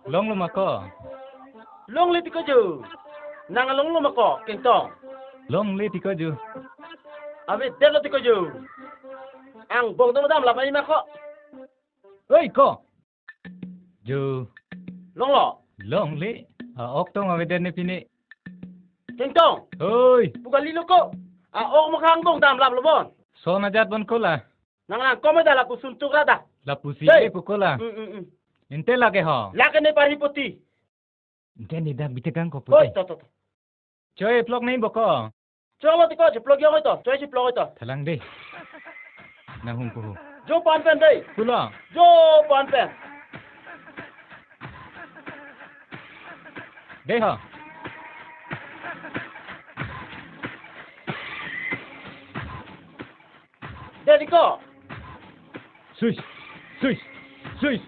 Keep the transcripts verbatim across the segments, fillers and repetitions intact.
Longlo ma ko? Longle tiko jo. Nang longlo ma ko, Kengtong? Longle tiko jo. Avedetlo tiko jo. Angbong tong damlap ai ma ko? Oi ko. Jo. Longlo. Longle. A-ok tong avedet ne pine. Kengtong. Oi. Pu kalilo ko. A-ok ma ko angbong damlaplo bon. Son ajat bon ko la. Nang nang kome da lapuson tuk ra da. Lapusi Hey. Ke pu ko la. Mm, mm, mm. Inte lake ho. Lake ne parhi poti. Inte ne dak bitekang ko Oi, pute. To, to, to. Choi plok ne bo ko. Choi lo tiko, choi plok yo to. Choi choi plok to. Thalang de. Nang hung ko ho. Jo pan pen de. Kulo. Jo pan pen. De ho. Dei tiko. Swish, swish, swish,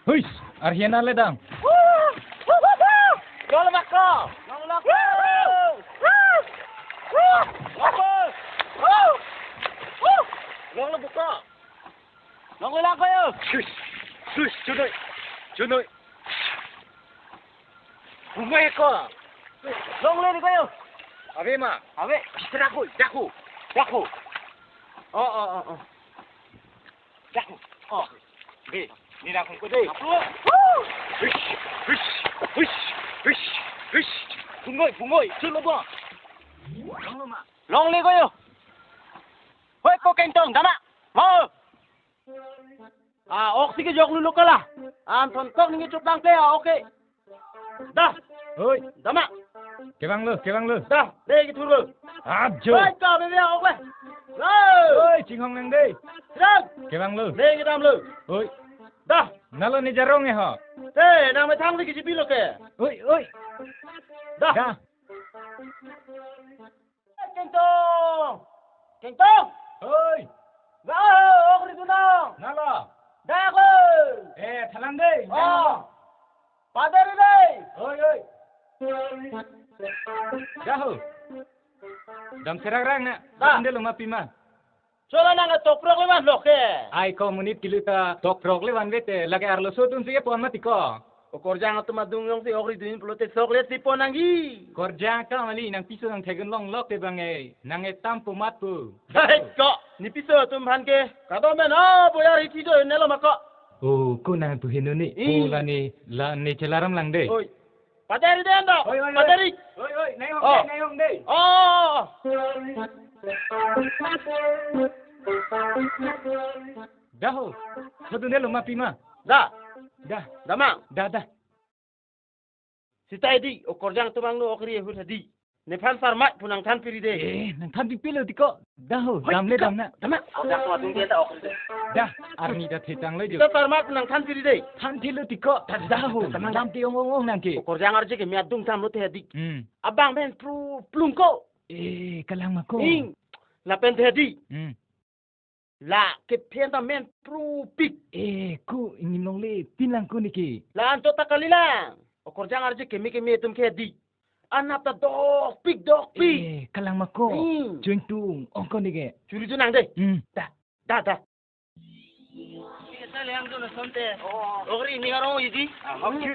swish. Arhian ale dam. Longlo ma ko. Longlo ko. Longlo buka. Longlo lang ko yo. Swish, swish, chunoi. Chunoi. Bumai ko. Longle ni ko yo. Ave ma. Ave. Daku, daku. Daku. Oh, oh, oh, oh. Daku. Oh. Dei. Ni daku ko dei. Hush, hush, hush, hush, hush. Bungoi, bungoi. Chun lo ba. Longlo ma. Longle ko yo. Hoi ko Kengtong, dama. Ho. A-ok si kejok lulu ko la. Anthon kok ningje chuplang ple a-ok ke. Da. Oi. Dama. Kevang lo, kevang lo. Da, dei kethur lo. Ajo. Oi, ka bebe a-ok le. Lo. Oi, chinghong nang dei. Dam. Kevang lo. Dei kedam lo. Oi. Da. Nalo ne jarong e ho. Te, nang methang si kechipi lo ke. Oi, oi. Da. Da. Kengtong! Kengtong! Oi! Ga ho, ok ridun nang! Nalo! Dak ho! Eh, thalang dei! Oh! Paderi dei! Oi, oi! Ga ho! Dam serak rang na! Da. Dam de lo ma pima! Chola nang tokprok le man lok ke. Ai ko monit kilu ta tokprok le van vete lake arloso atum si kepon mati ko. O korjang atum adung jongsi ok ridun pulote sok le si pon nangji. Korjang ka mali nang piso nang thegun longlok te bang e. Nang e tam pu mat pu. Hai ko. Ne piso atum aphan ke. Kadom men o boyar hithi do ne lo ma ko. O ko nang pu hinu ni. Hmm. O la ni la ni chelaram lang dei. Oi. Paderi den do. Oi, oi, oi. Paderi. Oi, oi, nai hong Oh. Dei, nai hong dei. Oh. Da ho. Sadu ne lo ma pima. Da. Da. Da ma. Da, da. Sita dei, o korjang atum angno ok ri ahut hadi. Nephan sarmat pu nangthan piri dei. Eh, nangthan pipilo tiko. Da ho, Hoi, dam le tiko. Dam na. Dam na. Dak tua tung dia ta ok. Da, arni da thetang le jo. Ita sarmat pu nangthan piri dei. Than thilo tiko. Da ho, dam na. Dam ti ong ong ong nang ke. O korjang arje ke miat dung tham lo te hadi. Hmm. Abang pen pru plung ko. Eh, kalang ma ko. Ing. Lapen te hadi. Hmm. La kephen ta men pru pik. Eh, ku ingin longle pinlang ku niki. La anto ta kalilang. O korjang arje keme keme atum ke di. Anap ta dok pik dok pik. Eh, kalang ma ko. Hmm. Chuing tung ong ko niki. Churi tu nang dei. Hmm. Da, da, da. Kita liang tu na sonte. Oh. Okri ni arong iji. Ah, okri.